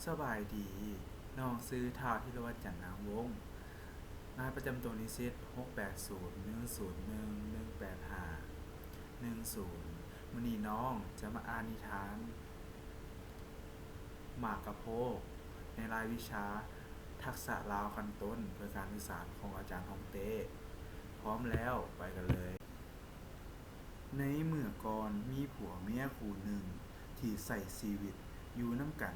ສະບາຍດີ, ນ້ອງຊື່ ທ້າວ ທີລະວັດ ຈັນນາວົງ, ລະຫັດປະຈຳໂຕນິສິດ ຫົກແປດສູນ ໜຶ່ງສູນໜຶ່ງ ໜຶ່ງແປດຫ້າ ໜຶ່ງສູນ. ມື້ນີ້ນ້ອງຈະມາອ່ານນິທານ ໝາກກະໂພກ ໃນລາຍວິຊາທັກສະລາວຂັ້ນຕົ້ນເພື່ອການສື່ສານຂອງອາຈານຮອງເຕ້. ພ້ອມແລ້ວ ໄປກັນເລີຍ. ໃນເມື່ອກ່ອນມີຜົວເມຍຄູ່ໜຶ່ງທີ່ໃຊ້ຊີວິດຢູ່ນຳກັນ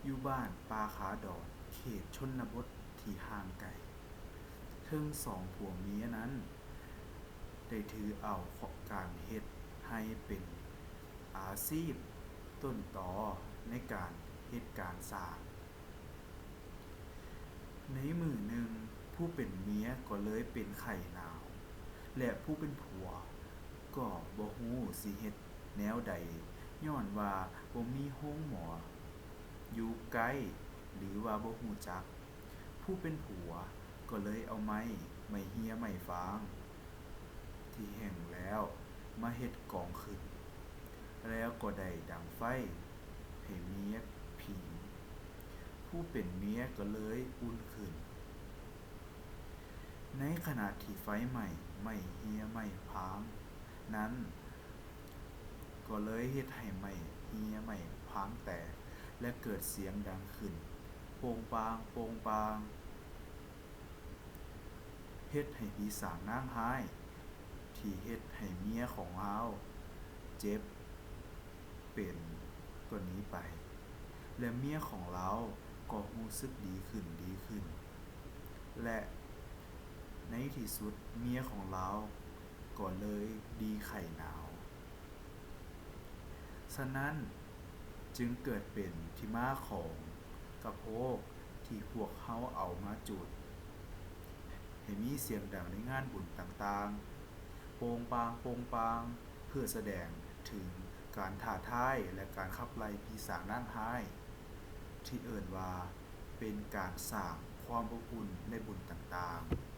ຢູ່ບ້ານປ່າຂາດອນ ເຂດຊົນນະບົດທີ່ຫ່າງໄກ. ເຖິງສອງຜົວເມຍນັ້ນໄດ້ຖືເອົາການເຮັດໄຮ່ເປັນອາຊີບຕົ້ນຕໍໃນການເຮັດການສ້າງ. ໃນມື້ໜຶ່ງ ຜູ້ເປັນເມຍກໍເລີຍເປັນໄຂ້ໜາວ ແລະ ຜູ້ເປັນຜົວກໍບໍ່ຮູ້ຊິເຮັດແນວໃດ ຍ້ອນວ່າບໍ່ມີໂຮງໝໍຢູ່ໃກ້ ຫຼືວ່າບໍ່ຮູ້ຈັກ. ຜູ້ເປັນຜົວກໍເລີຍເອົາໄມ້ ໄມ້ເຮຍ ໄມ້ຟາງທີ່ແຫ້ງແລ້ວມາເຮັດກອງຂຶ້ນ ແລ້ວກໍໄດ້ດັງໄຟໃຫ້ເມຍຜິງ. ຜູ້ເປັນເມຍກໍເລີຍອຸ່ນຂຶ້ນ. ໃນຂະນະທີ່ໄຟໄໝ້ໄມ້ເຮຍໄມ້ຟາງນັ້ນ ກໍເລີຍເຮັດໃຫ້ໄມ້ເຮຍໄມ້ຟາງແຕກ ແລະ ເກີດສຽງດັງຂຶ້ນໂປ່ງປາງ ໂປ່ງປາງ. ເຮັດໃຫ້ຜີສາງນາງຮ້າຍທີ່ເຮັດໃຫ້ເມຍຂອງລາວເຈັບເປັນກໍໜີໄປ ແລະ ເມຍຂອງລາວກໍຮູ້ສຶກດີຂຶ້ນ ດີຂຶ້ນ ແລະ ໃນທີ່ສຸດເມຍຂອງລາວກໍເລີຍດີໄຂ້ໜາວ. ສະນັ້ນຈຶ່ງເກີດເປັນທີ່ມາຂອງກະໂພກທີ່ພວກເຮົາເອົາມາຈູດໃຫ້ມີສຽງດັງໃນງານບຸນຕ່າງໆ ໂປ່ງປາງ ໂປ່ງປາງ ເພື່ອສະແດງເຖິງການທ້າທາຍ ແລະ ການຂັບໄລ່ຜີສາງນາງຮ້າຍ ທີ່ເອີ້ນວ່າເປັນການສ້າງຄວາມອົບອຸ່ນໃນບຸນຕ່າງໆ.